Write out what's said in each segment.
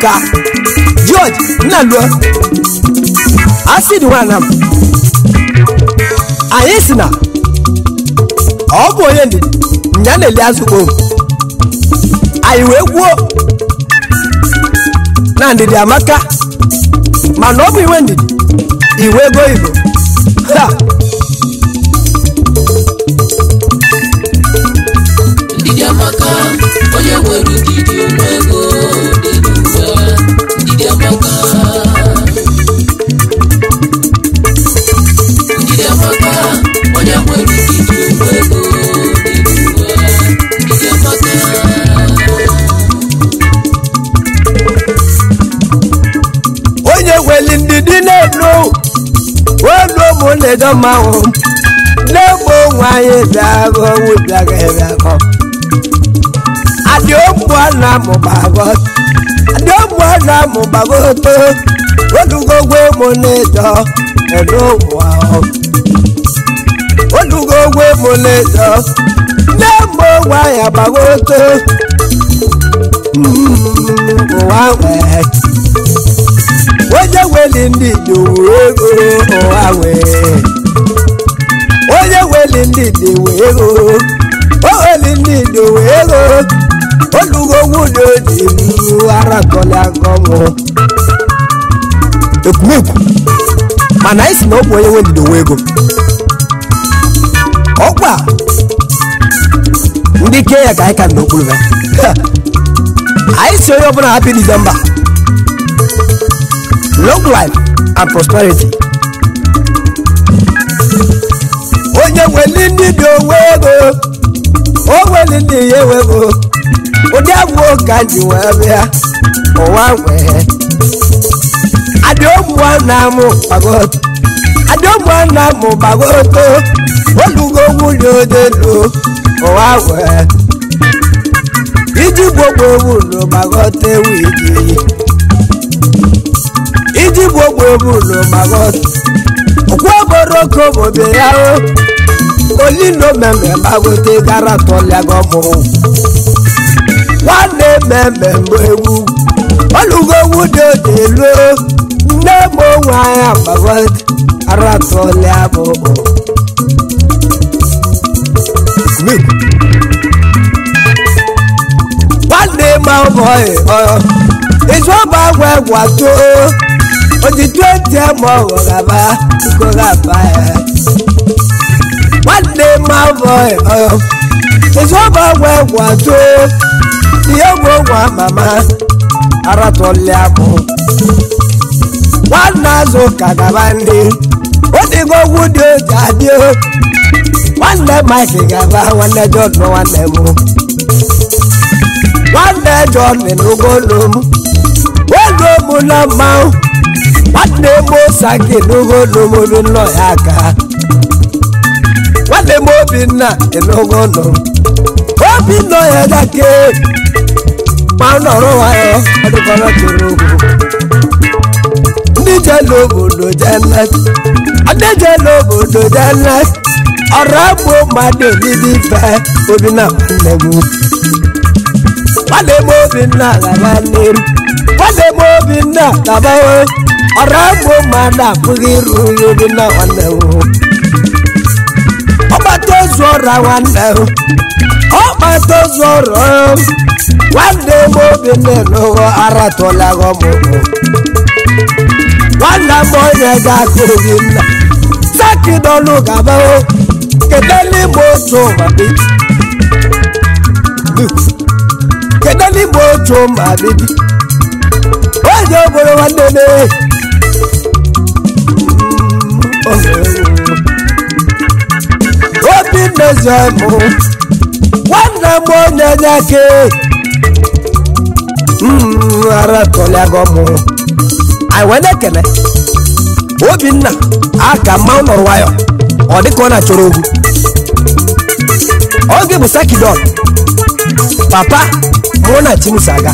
Maka George Nnalue Acid Nwanam anyị si na ọ bụ onye ndidi nya na-eli azụ kpom anyị wee gwuo na ndidi amaka mana ọ bụ iwe ndidi iwe ego oyibo ha. Ndidi amaka, onye nwere ndidi onwe ego dị n'ụwa. Ndidi amaka, ndidi amaka, onye nwere ndidi onwe ego dị n'ụwa. Ndidi amaka. Onye nwere ndidi na-elu olu ụmụ na-edo mmanwụ na-egbo onwe anyị bịago onwe bịaga bịago adị ogbu a na-amụgbago adị ogbu a na-amụgbago to olugogwe mụ na-edo elu ụwa olugogwe mụ na-edo na-egbo onwe anyị agbago to ụwa nwee onye nwere ndidi wee ego ụwa nwee onye nwere ndidi wee ego o nwere ndidi wee ego olugo nwunye oji mru aratọla agọmụ ekwumekwu mana anyị si na ọ bụ onye nwe ndidi wee ego ọkwa ndị ke ya ka anyị ka n'okpuru ha. Anyị si onye ọbụla happy December, long life and prosperity. Onye nwere ndidi onwe ego o nwere ndị ya ewego ụdị agwụ ka ji wee bịa ụwa nwee adị ụmụ na-amụ gbagoto adị ụmụ na-amụ gbagoto olugo nwunye odelu ụwa nwee iji gbogbo ewu na gbagoto ewu iji iji gbogbo ewu na gbagoto okwu oboroko bobe ya o olino meme gbagote gara tọlịago mụ nwanne meme mbụ ewu olugo nwunye odelu nne m onwe anya gbagote ara tọlịa bụ nwanne ma ọbọghị ọyọ ìjọba agwa tó òtítọ́ ẹ̀tì ẹ̀mọ́ ọ̀gàbá kó gàbá ẹ̀. Nwanne ma ọbọghị ọyọ ìjọba agwa tó ìyẹ́wò nwa mama aratọ̀lẹ̀ àbọ̀. Nwanne azụ ka gaba ndị odigbo wudi oji adị o. Nwanne Mike gaba nwanne John nwanne m. Nwanne John n'ugolo m olu mụ na mmanwụ nwanne m Osaki n'ugolo m obi nnọ ya aka nwanne m Obinna n'ugolo obi nnọ ya dake ma nọrọ nwayọ ọdụkọrọ tụrụ ugwu ndị jelu obodo jele ndị jelu obodo jele ọrụ agbụ mmadụ olili ife Obinna nwanne m nwanne m Obinna gaba n'iru nwanne m Obinna gaba ọrụ agbụ mmadụ apụghị iru Obinna nwanne m ọgbata ozu ọra nwanne m ọgbata ozu ọra nwanne m Obinna n'ụghọ aratụlaghọ m nwanne m onye ga-akụ Obinna sakidọlụ gaba kedele m otu ụwa kedu n'igbo otu ma bibi onye obodo nwanne m Obinna eze mụ nwanne m onye nyake aratọlịago mụ anyị wee na-ekele Obinna aka mmanwụ nọrọ nwayọ ọ dịka ọ na-achọrọ ogwu oge bụ Sakidon papa mụ na Chimusaga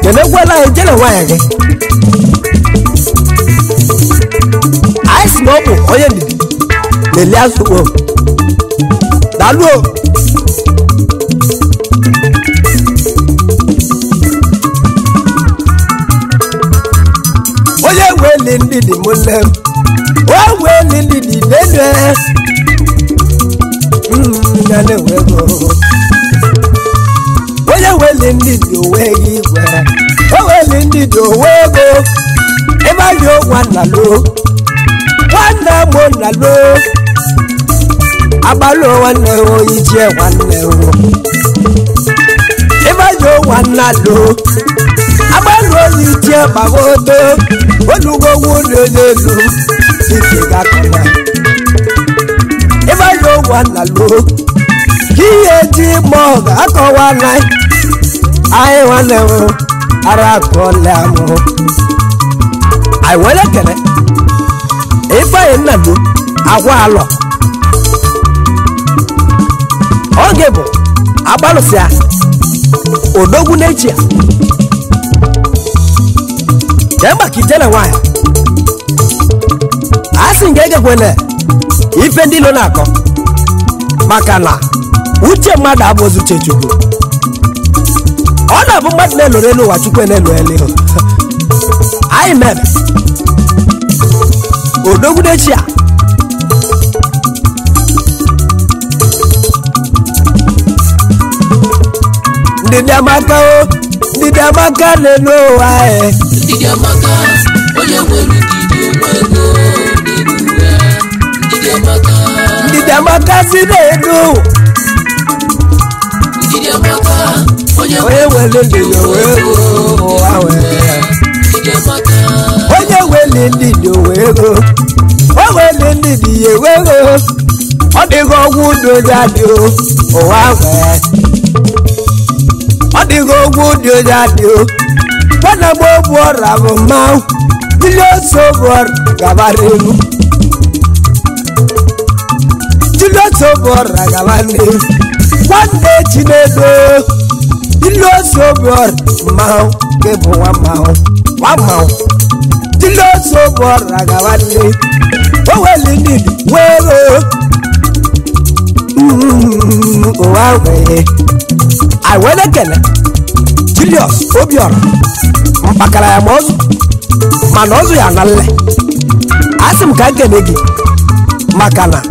kenekwela anyị jele nwaanyị gị anyị si na ọ bụ onye ndidi na-eli azụ kpom daalụ o. Onye nweli ndidi m nne m o nweli ndidi n'elu ya na-enwe ego. Onye nweli ndidi onwe gị igwe o nweli ndidi onwe ego. Ịgbalị nwanna lo nwanne m nna lo agbalị nwanne m ichie nwanne m. Ịgbalị nwanna lo agbalị onye ichie gbagodo olugbo nwunye n'elu ike gakọna. Ịgbalị nwanna lo ihe ji ma ọ ga-akọwa na anyị nwanne m ara akọla m. Anyị were kele Ifeanyi Nnado agwa alọ oge bụ agbalụsịa odogwu n'echi a jee maka ijele nwaanyị a sị nke egekwene ife ndị ilo na-akọ maka na uche mmadụ abụghịzi uche Chukwu. Ọ na-abụ mmadụ na-eloro elu ụwa Chukwu na-elu elu. Anyị mere odogwu n'echi a ndidi amaka o ndidi amaka n'elu ụwa e. Ndidi amaka onye nwere ndidi onwe ego n'elu ụwa. Ndidi amaka ndidi amaka si n'elu. Ndidi amaka onye onye nwere ndidi onwe ego ụwa wee. Ndidi amaka Onye nwere ndidi onwe ego o nwere ndidi ya enwe ego. Ọ dịghị ọgwụ dị onye adị ụwa wee. Ọ dịghị ogwu dị onye adị o. Nwanne m obu ọra bụ mmanwụ Julius Obuora gabara elu. Julius Obuora gabara elu. Nwanne Chinedu Julius Obuora mmanwụ nke bụ nwa mmanwụ nwa mmanwụ. Julius Obuora gabara elu. O nwere ndidi nwee ego. Ụwa wee. Anyị wee na-ekele Julius Obiora mkpakara ya ma ọzụ mana ọzụ ya na nle. Asị m ka nkene gị maka na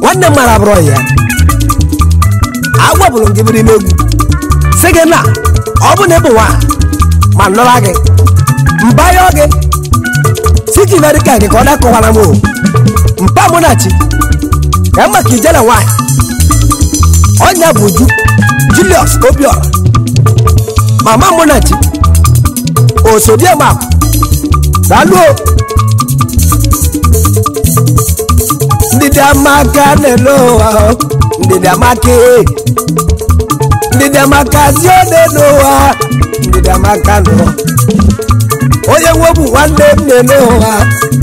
nwanne m mara abụrọ ya agwabụrụ m gị biri n'egwu sị gị na ọ bụ na ịbụ nwaanyị ma nọra gị mba yọọ gị si ka imerika gị ka ọ dakọwara m o mpa mụ na chi ka maka ijele nwaanyị ọnya bụ Uju Julius Obiora mama Munachi osodiema daalụ. Ndidi amaka n'elu ụwa ndidi amaka ndidi amaka zi n'elu ụwa ndidi amaka nọ onye nwegbu nwanne m n'elu ụwa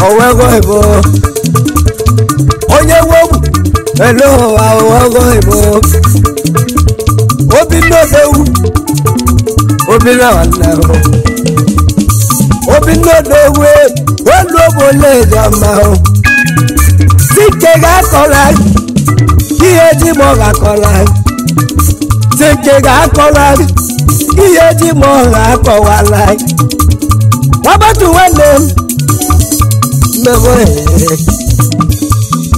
onwego ebo onye nwegbu n'elu ụwa onwego ebo. Obi nnodewu obi na nwanne m obi nnodewu olu obodo ejọma Sike ga-akọla ihe ji ma ọ ga-akọla. Sike ga-akọla ihe ji ma ọ ga-akọwala. Wabatu nwanne m mmemme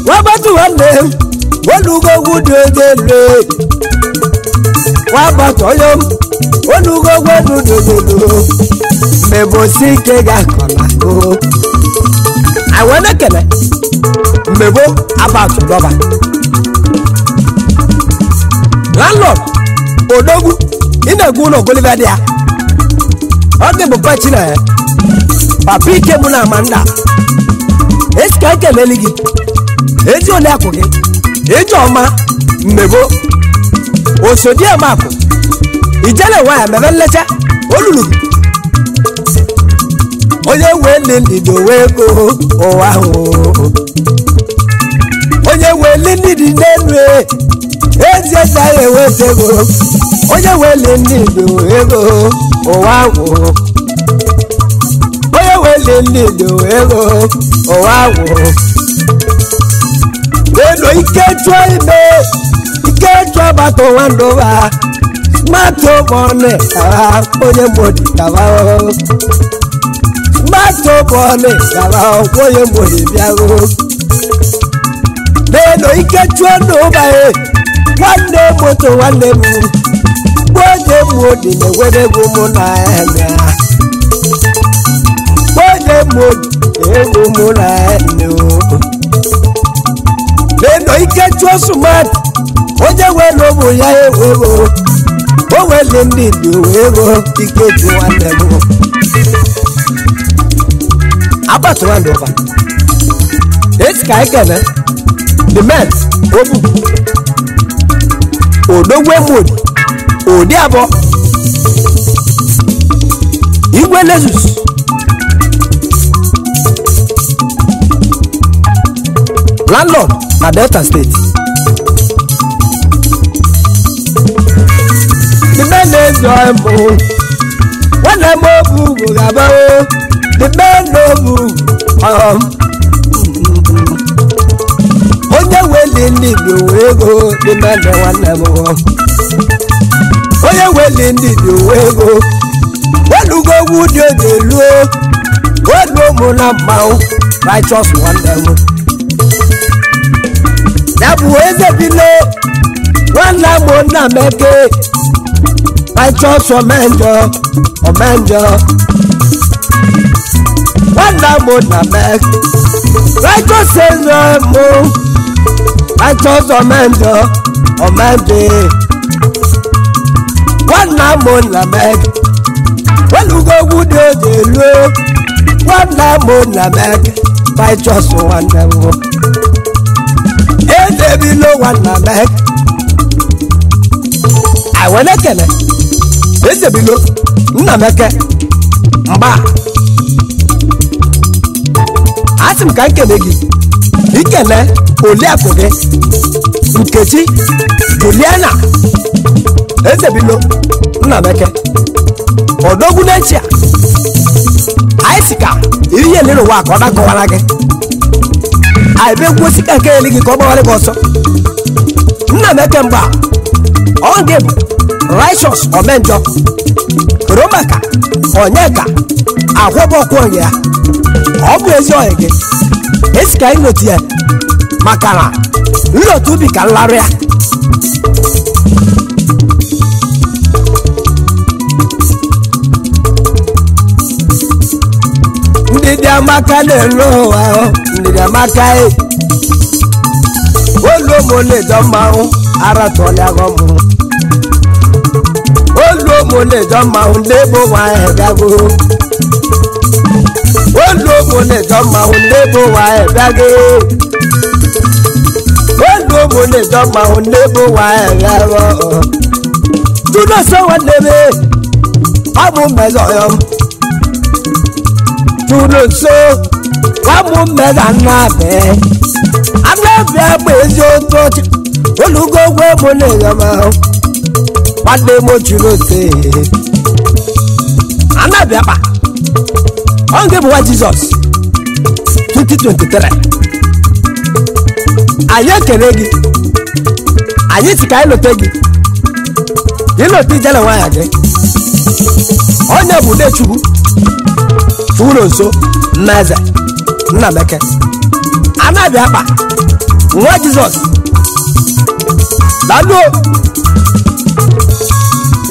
wabatu nwanne m olugogwu dị ojelu wabatu onye m olugogwu dị ojelu mmemme Sike ga-akọla o. Àwọn ẹlẹ́kẹ̀lẹ́ mmebo about dọba landlord odogwu ị na-egwu ụlọ ogolibe dị ya ọ dị bụ pachi na ya papa ike mụ na amanda esi ka ekeleli gị ezi ole akụ gị eji ọma mmebo osodieme akụ ijele nwaanyị mebe nlecha olulu gị onye wee ndidi wee ego ụwa ahụ onye weli ndidi n'elu ezi eze anyị eweta ego onye weli ndidi ego ụwa ahụ onye weli ndidi ego ụwa ahụ elu ike chụọ ime ike chụọ bata ụwa ndụba smart money kaba onye modi kaba Smart bọọlụ gara onye mgbori bịago n'elu ike chụọ n'ụba e nwanne moto nwanne m onye mmadụ na-enwere egwu mụ na eme onye mmadụ egwu mụ na eme n'elu ike chụọ smart onye nwere ụmụ ya ewego o nwere ndị dị ego ike chụọ nwanne m agbatuwa ndụba esi ka anyị kene the men obu odogwu emodi odi abụọ igwe lezus landlord na Delta State the men na-ezu mbụ nwanne m obu ugwu ga-abawo the men obu onye weli ndị dị uwe ego the men nwanne m onye weli ndị dị uwe ego welugo ogwu dị oge luo welu ụmụ na mmanwụ righteous nwanne m ya bụ eze bile nwanne m nna m eke righteous omenjọ omenjọ nwanne m nna m eke righteous eze mụ righteous omenjọ omenjọ nwanne m nna m eke welugo ogwu dị oge luo nwanne m nna m eke righteous nwanne m ezebilo nwanna m eke awelekele ezebilo nna m eke mgba asị m ka nkele gị ikele oliakụ gị Nkechi Juliana ezebilo nna m eke odogwu n'echi a anyị si ka ihe lere ụwa ka ọ dakọwara gị anyị bụ egwu osika nke elu gị ka ọ gbawara gị ọsọ nna m eke mgba ọ gị bụ righteous omenjọ romaka onyeka akwụbọkwụ ya ọ bụ ezi ọyị gị esi ka anyị nọti ya maka na nlọta ubi ka nlarụ ya ndidi amaka na-elu ụwa ndidi amaka e olu ụmụ na-ejo mmanwụ aratụọlịago mụ olu ụmụ na-ejo mmanwụ ndị bụ nwaanyị bịago olu ụmụ na-ejo mmanwụ ndị bụ nwaanyị bịago olu ụmụ na-ejo mmanwụ ndị bụ nwaanyị bịago judoso nwanne m ọ bụ mmezọ ya m tụrụ nso nwamụ mmega nna-abịa anabịa bụ ezi otu ọchị olugo ogwe mụ na-enyemahụ nwanne m chiri ose anabịa kpa ọ nke bụ nwa Jizọs 2023 anyị ekele gị anyị si ka anyị lote gị ịlote ijele nwaanyị gị onye bụ Udechukwu tụrụ nso nna eze Nnameke anabịa akpa nwa Jizọs daluo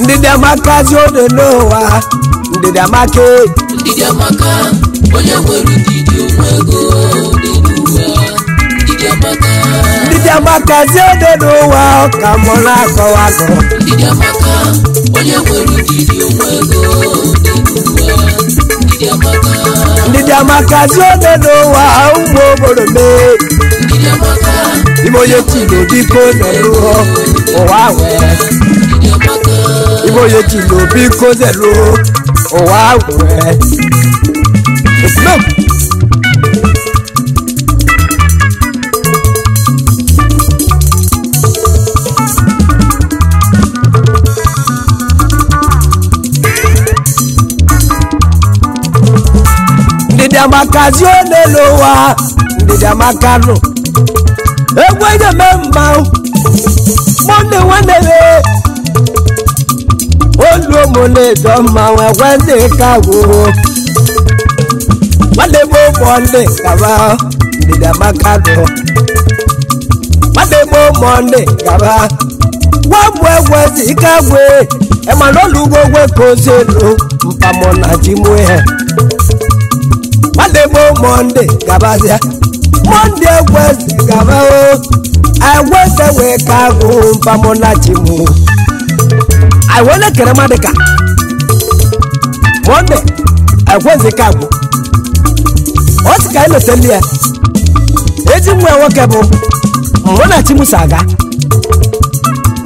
ndidi amaka zi ode n'ụwa ndidi amaka ndidi amaka onye nwere ndidi onwe ego dị n'ụwa ndidi amaka ndidi amaka zi ode n'ụwa ka mụ na-akọwa akọ ndidi amaka onye nwere ndidi onwe ego dị n'ụwa ndidi amaka ndidi amaka zi ode n'ụwa ụmụ obodo mee ndidi amaka ime onye chilo biko zeluo ụwa wee ndidi amaka ime onye chilo biko zeluo ụwa wee Look. Ndidi amaka zi ole n'ụwa ndidi amaka nụ egwu enye me mma mọnde nwanne ya olu ụmụ na-edo mmanwụ ekwentị ka gwụrụ Nwanne m Mọnde gaba ndidi amaka nọ. Nwanne m Mọnde gaba gwagbu egwezi ike agwe Emmanuel ugogwe ka ozi elu mpamụ na ji mụ ihe. Nwanne m Mọnde gabazia Mọnde egwezi gaba o egweze wee ka agụ mpamụ na ji mụ. Anyị wee na-ekele mmadụ ka Mọnde egwezi ka agwụ ọ sị ka anyị letali ya ezi nwa ya nwoke bụ Munachi Musa aga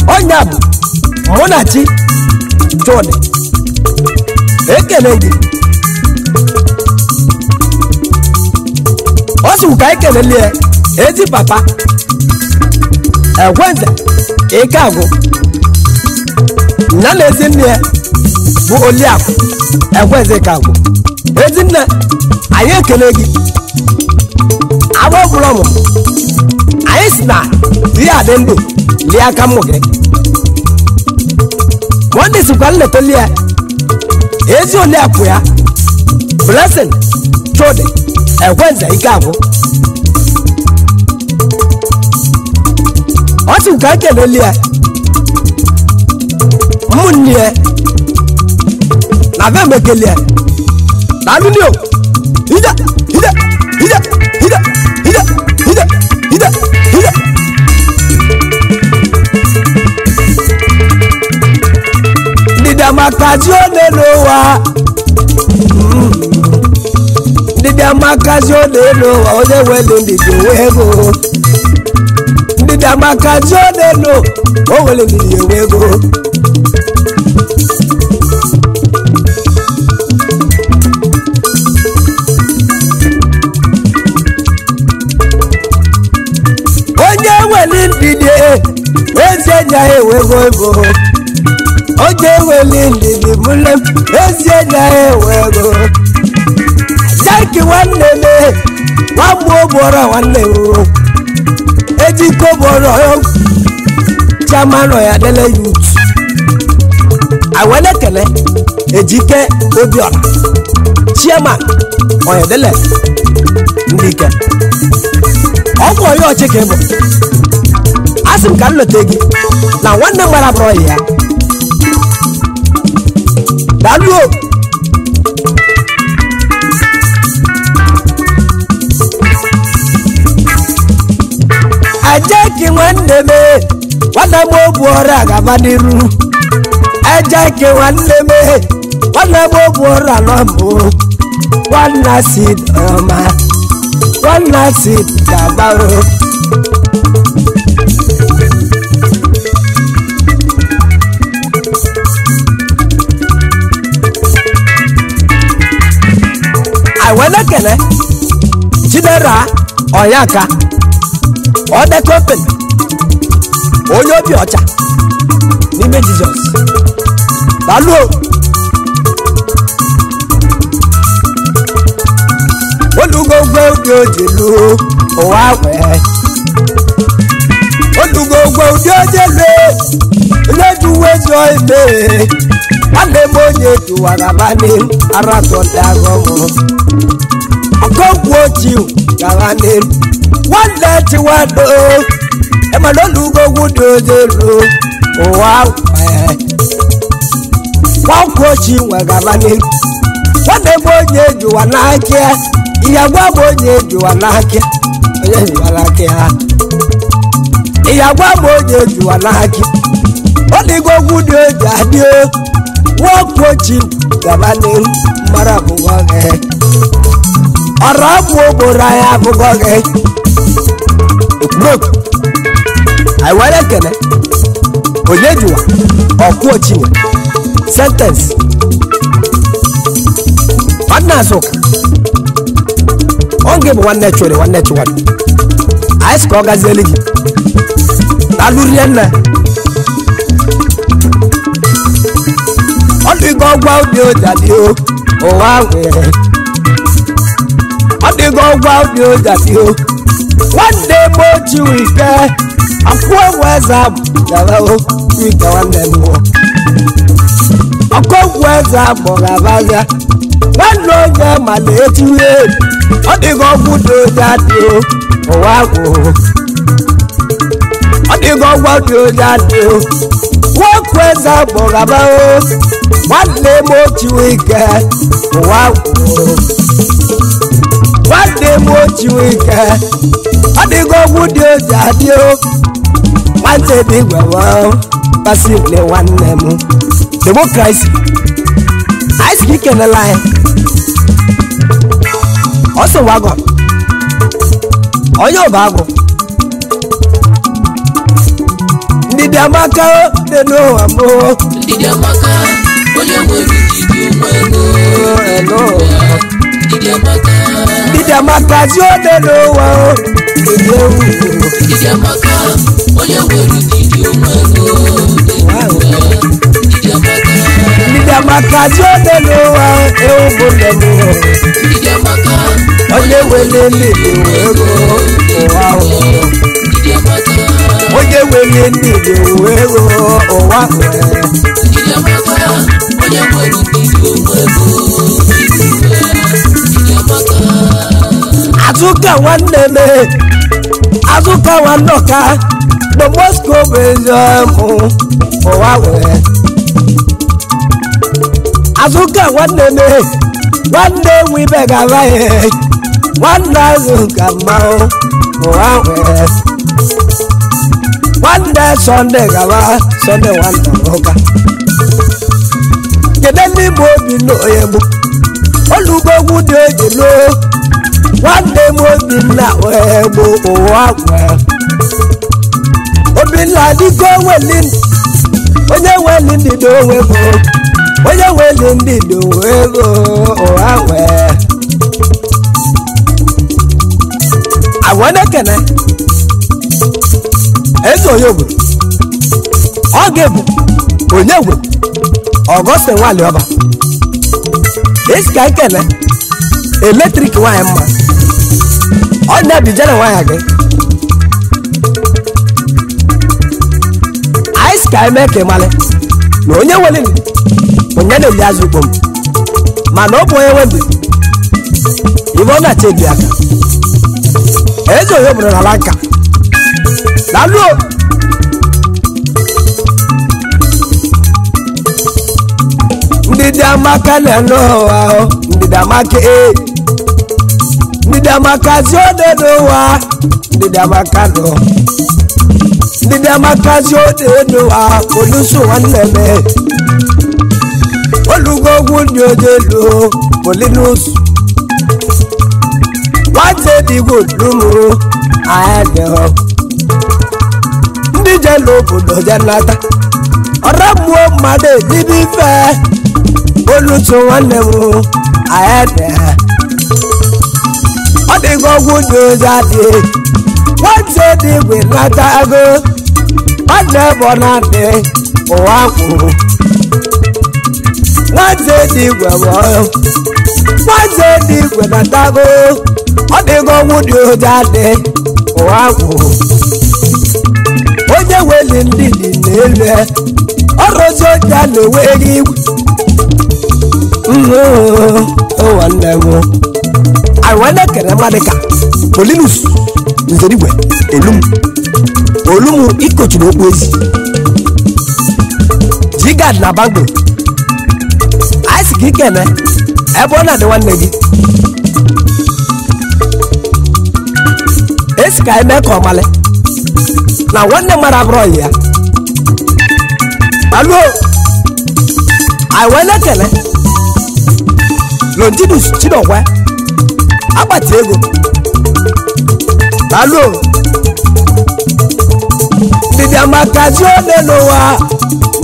ọnya bụ Munachi Chudi ekele gị ọ sị ka anyị kelele ya ezi papa Ekwenze ike agwụ nna na ezi nne ya bụ Oliakụ Ekwenze ike agwụ ezi nne anyị ekele gị agba ọbụla ọmụmụ anyị si na ihe adị ndụ lie aka mmụ gị Mọnde sikwa nletoli ya ezi Oliakụ ya Blessing Chudi Ekwenze ike agwụ ọ sị ka ekeleli ya ụmụnne ya na be emekeli ya daalụ o ije ije ije ije ije ije ije ije ndidi amaka zi one n'ụwa ndidi amaka zi one n'ụwa onye nwere ndidi onwe ego ndidi amaka zi one n'ụwa o nwere ndidi enwe ego. Onye nwere ndidi ezi enyi ya enwego ego onye nwere ndidi mụle ezi enyi ya enwego Jaki nwanne m nwamgbe ogboro nwanne m ejiko gboro chairman ya dele youth awele kele Ejike Obiora chairman Oyedele Ndike ọgwụ onye ọchịka bụ asị m ka m leta gị na nwanne m gbara bụrụ ya daalụ o. Ejeki nwanne m nwanne m obu ọrụ agaba n'iru Ejeki nwanne m nwanne m obu ọrụ anọ mbụ nwanne si ọma nwanne si gaba o. Awelekele Chidera Oyaka Ode company onye obi ọcha n'ime Jizọs daalụ o. Olugogwe ụdị ojelu ụwa wee olugogwe ụdị ojelu onye ji uwe zụọ ime nwanne m onye juwara bani aratọdị agọmụ ọkọgwụ ochi gara n'iru nwanne chiwado emana olugogwu dị ojelu ụwa wee nwakwụ ochi nwegara n'iru nwanne m onye juwa n'aka ya ìyàwó àmọ́ onye juwa n'aka onye juwa n'aka ya ìyàwó àmọ́ onye juwa n'aka oligogwu dị oji adị o nwoke ochi gaba n'ihu mara abụghọ gị ọrụ abụ ogboro anyị abụghọ gị ekwurekwu anyị were ekele onye juwa ọkwụ ochinwe sentensị nwanne azụka ọ gị bụ nwanne chụrụ nwanne chụwadụ anyị sị ka ọ gazielu gị alụrie nne ọ dịgo ọgwa obi ụja dị o ụwa nwere ọ dịgo ọgwa obi ụja dị o nwanne m ochi wike akwụ enwe eze abụ o wike nwanne m ọkụ egwu eze abụ gabazia Nwanne onye mala etinye ọ dịghị ọgwụ dị onye adị ụwa gwụ ọ dịghị ọgwụ dị onye adị nwoke eze gbọgaba nwanne m ochiwe ike ụwa gwụ nwanne m ochiwe ike ọ dịghị ọgwụ dị onye adị nwanne dị gwawa pasivle nwanne m demokrasi anyị sị ikenela anyị ọsọ wagon onye ọba agụ ndidi amaka dị n'ụwa mbụ Ndidi amaka, onye nwere ndidi onwe ego. Ndidi amaka, ndidi amaka zi ode n'ụwa ndidi ewu ndidi amaka, onye nwere ndidi onwe ego. Ndidi amaka, ndidi amaka zi ode n'ụwa ewu bụ nne m ndidi amaka, onye nwere ndidi nwe ego ụwa ndidi amaka, onye nwere ndidi nwe ego ụwa ndidi amaka, onye nwere ndidi onwe ego. Ndidi amaka. Azụka nwanne m azụka nwanne ọka na Moscow bụ ezi mụ ụwa wee azụka nwanne m nwanne nwe ibe ga-aba ya nwanne azụka mmanwụ ụwa wee nwanne Sọnde gaba Sọnde nwanne ụka kedu ndị bụ obi na onye bụ olugbo dị oji loo nwanne m obinna wee bụ ụwa wee obinna dịka onweli onye nweli ndidi onwe bụ onye nweli ndidi onwe ego ụwa wee agwa na-ekene eze onye obodo ọ ga-ebu onye gwe ọgọstin nwali ọba esi ka ekene eletrik nwanyị mma ọ na-ebijere nwanyị gị anyị si ka anyị mee ka ịmalị na onye nwere ndidi onye na-eli azụ ukpom mana ọ bụ onye nwe ndidi ibe ọ na-acha ebi aka eze onye obodo n'ala nka laluo ndidi amaka na-enu ụwa ndidi amaka ee ndidi amaka zi ode n'ụwa ndidi amaka nọ ndidi amaka zi ode n'ụwa olusu nwanne m olugo ogwu ndị ojelu polinus nwanne dịgwo lumu anyị ndị jelu obodo je nata ọra mmụọ mmadụ ejibe ife olutu nwanne m anyị ọ dịgo ọgwụ dị ozi adị nwanne dị igwe nata ego nwanne bụ na-adị ụwa kwuru nwanne dị igwe bụ nwanne dị igwe nata ego ọ dịgo ọgwụ dị ozi adị ụwa kwuru onye weli ndị dị n'elu ọrụzi oji a na-enweghị igwe nwanne m anyị kere mmadụ ka Polinus Nzerigwe Olum Olum ikochiri okpu ezi Jigad na Bangor anyị sị ka ikene ebe ọ na-adị nwanne gị esi ka anyị mee ka ọ malị na nwanne mmadụ abụrụ ọyị ya aluo anyị wee na-ekele Longinus Chinokwe akpati ego aluo ndidi amaka zi one n'ụwa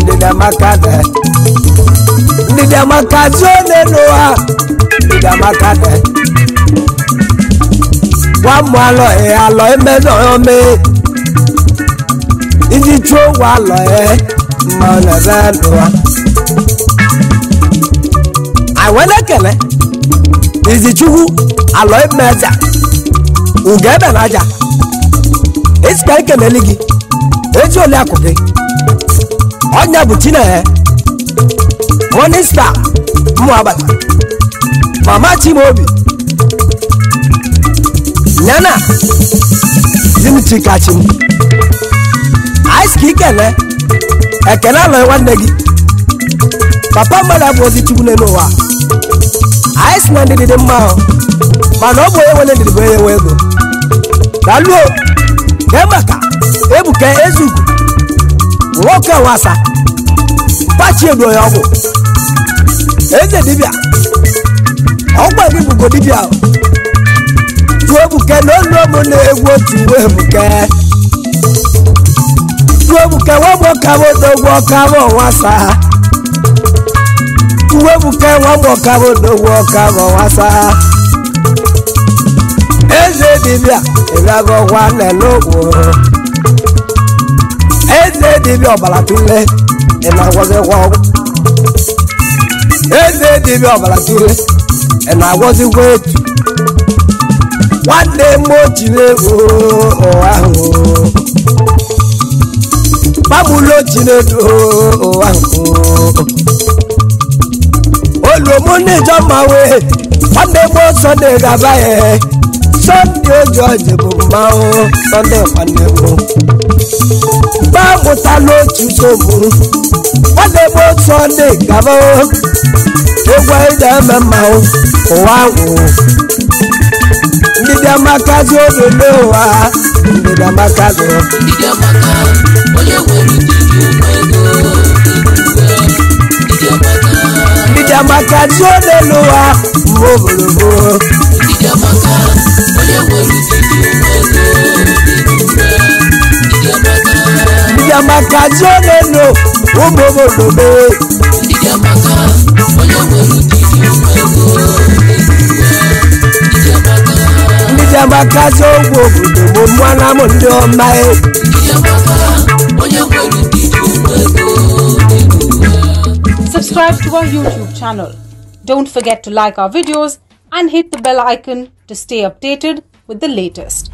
ndidi amaka dị ndidi amaka zi one n'ụwa ndidi amaka dị nwa mụ alọ ya alọ emezọ ome iji chụọ ụgwọ alọ ya ma ọ na-ebe n'ụwa anyị wee na-ekele Izichukwu alọ imeza ugo ebe na aja esi ka ekeleli gị ezi ole akụ gị ọnya bụ Chinenye Morning Star mmụ abata Mama Chimaobi nyana di m chikachi m anyị sị ka ikele ekele alọghị nwanne gị papa mmadụ abụ ozi chukwu n'elu ụwa anyị sị na ndidi dị mma ahụ mana ọ bụ onye nwere ndidi bụ onye nwe ego daluo kee maka Ebuka Ezugu nwoke nwasa mpachi egbo ya ọgwụ eze dibịa ọgwụ gị bụgo dibịa tụọ Ebuka na olu ọmụ na-egwu otu uwe Ebuka tụọ Ebuka nwamụ ọka bụ odogwu ọka bụ nwasa tụọ Ebuka nwamụ ọka bụ odogwu ọka bụ nwasa eze dibịa ịbịagọkwa n'ụkwụ eze dibịa ọbara tule ị na-agwọzikwa ọgwụ eze dibịa ọbara tule ị na-agwọzikwa etu nwanne m ochiri egwu ụwa ahụ gbamụlụ ochinedu ụwa ahụ oluomunijọ mmanwụ nwanne m Sọnde gaba ya Sọnde Ojoji bụ mmanwụ Sọnde nwanne m gbamụtala otu nsogbu nwanne m Sọnde gaba egwu anyị na-eme mmanwụ ụwa ahụ ndidi amaka zi obi n'ụwa ndidi amaka zi Ndidi amaka, onye nwere ndidi onwe ego dị n'ụwa. Ndidi amaka, ndidi amaka zi obi n'ụwa mgbe ogologo ndidi amaka, onye nwere ndidi onwe ego dị n'ụwa. Ndidi amaka, ndidi amaka zi obi n'ụwa ụmụ obodo ndidi amaka, onye nwere ndidi onwe ego dị n'ụwa. Ndidi amaka, ndidi amaka zi ogwu obodo bụ mmanụ m ndị ọma e. ndidi amaka, onye nwere ndidi onwe ego dị n'ụwa. Subscribe to our YouTube channel. Don't forget to like our videos and hit the bell icon to stay updated with the latest.